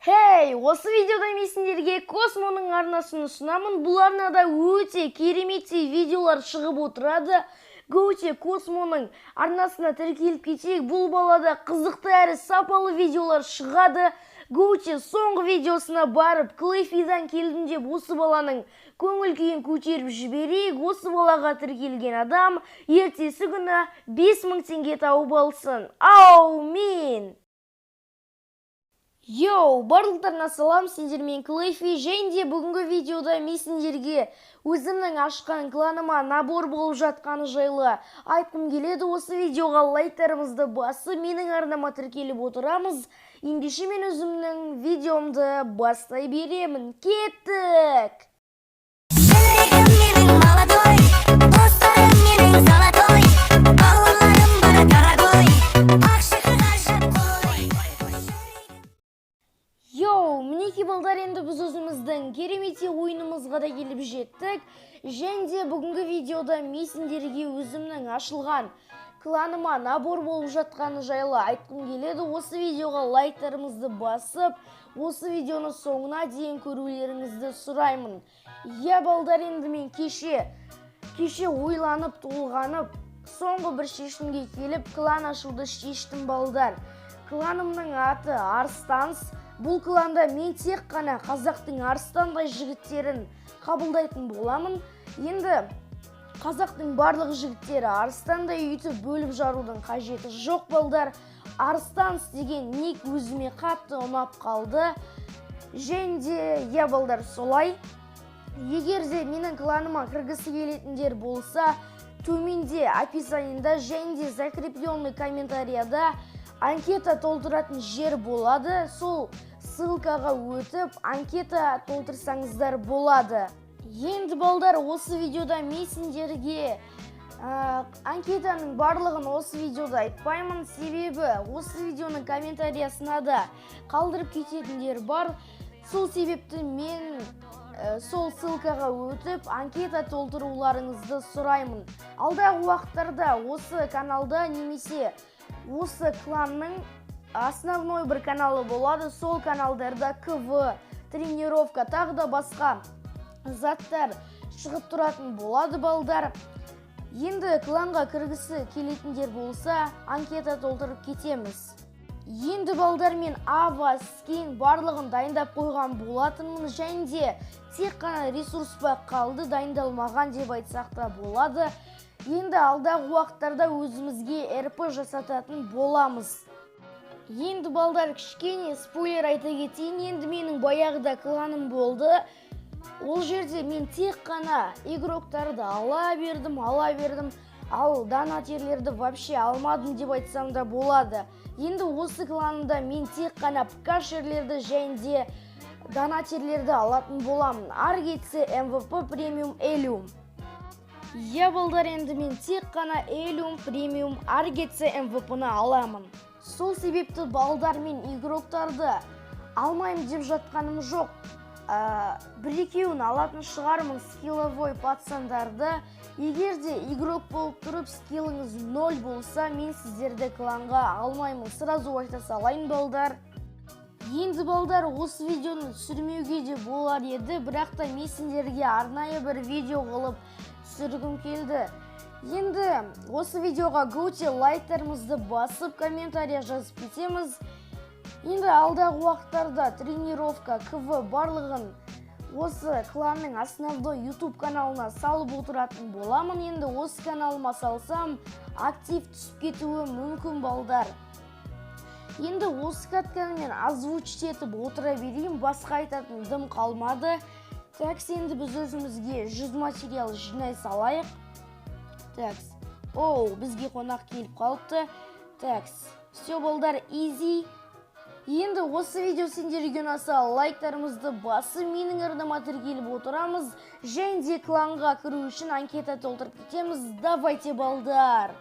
Хей, осы видеода мен сендерге Космоның арнасын ұсынамын. Бұл арнада өте кереметтей видеолар шығып отырады. Готе Космоның арнасына тіркеліп кетейік. Бұл балада қызықты әрі сапалы видеолар шығады. Готе соңғы видеосына барып, Клейфидан келдім деп осы баланың көңіл күйін көтеріп жіберейік. Осы балаға тіркелген адам ертесі күні 5000 теңге тауып алсын. Аумин! Йоу, барлықтарына салам, сендермен Клейфи, және де бүгінгі видеода мен сендерге өзімнің ашқан кланыма набор болып жатқаны жайлы айтқым келеді. Осы видеоға лайктарымызды басып, менің арнама тіркеліп отырамыз. Ендеше мен өзімнің видеомды бастай беремін. Кеттік! Жүрегім менің молодой, достарым менің золотой, бауырларым бар дорогой, ақшығы ғажап қой. Йоу, мінекей, балдар, енді біз өзіміздің кереметтей ойынымызға да келіп жеттік. Және де бүгінгі видеода мен сендерге өзімнің ашылған кланыма набор болып жатқаны жайлы айтқым келеді. Осы видеоға лайктарымызды басып, осы видеоны соңына дейін көрулеріңізді сұраймын. Иә, балдар, енді мен кеше ойланып, толғанып, соңғы бір шешімге келіп, клан ашуды шештім, балдар. Кланымның аты Арыстанс. Бұл кланда мен тек қана қазақтың арыстандай жігіттерін қабылдайтын боламын. Енді қазақтың барлық жігіттері арыстандай, өйтіп бөліп жарудың қажеті жоқ, балдар. Арыстанс деген ник өзіме қатты ұнап қалды. Және де, иә, балдар, солай. Егер де менің кланыма кіргісі келетіндер болса, төменде описаниеда және де закрепленный комментарияда анкета толтыратын жер болады. Сол ссылкаға өтіп, анкета толтырсаңыздар болады. Енді, балдар, осы видеода мен сендерге анкетаның барлығын осы видеода айтпаймын, себебі осы видеоның комментариясына да қалдырып кететіндер бар. Сол себепті мен сол ссылкаға өтіп, анкета толтыруларыңызды сұраймын. Алдағы уақыттарда осы каналда немесе осы кланның основной бір каналы болады. Сол каналдарда КВ, тренировка, тағы да басқа заттар шығып тұратын болады, балдар. Енді кланға кіргісі келетіндер болса, анкета толтырып кетеміз. Енді, балдар, мен ава, скин барлығын дайындап қойған болатынмын және де тек қана ресурс пак қалды дайындалмаған деп айтсақ та болады. Енді алдағы уақыттарда өзімізге РП жасататын боламыз. Енді, балдар, кішкене спойлер айта кетейін. Енді менің баяғыда кланым болды. Ол жерде мен тек қана игроктарды ала бердім, ала бердім, ал донатерлерді вообще алмадым деп айтсам да болады. Енді осы кланымда мен тек қана ПКшерлерді және де донатерлерді алатын боламын. Ары кетсе МВП премиум элиум. Иә, балдар, енді мен тек қана элиум премиум, ары кетсе МВП-ны аламын. Сол себепті, балдар, мен игроктарды алмаймын деп жатқаным жоқ. Бір екеуін алатын шығармын, скилловой пацандарды. Егер де игрок болып тұрып, скилліңіз ноль болса, мен сіздерді кланға алмаймын, сразу айта салайын, балдар. Енді, балдар, осы видеоны түсірмеуге де болар еді, бірақ та мен сендерге арнайы бір видео қылып түсіргім келді. Енді осы видеоға готе лайктарымызды басып, комментария жазып кетеміз. Енді алдағы уақыттарда тренировка, КВ барлығын осы кланның основной YouTube каналына салып отыратын боламын. Енді осы каналыма салсам, актив түсіп кетуі мүмкін, балдар. Енді осы катканы мен озвучить етіп отыра берейін, басқа айтатын дым қалмады. Такс, енді біз өзімізге 100 материал жинай салайық. Такс, оу, бізге қонақ келіп қалыпты. Такс, все, балдар, изи. Енді осы видео сендерге ұнаса, лайктарымызды басып, менің арнама тіркеліп отырамыз және де кланға кіру үшін анкета толтырып кетеміз. Давайте, балдар.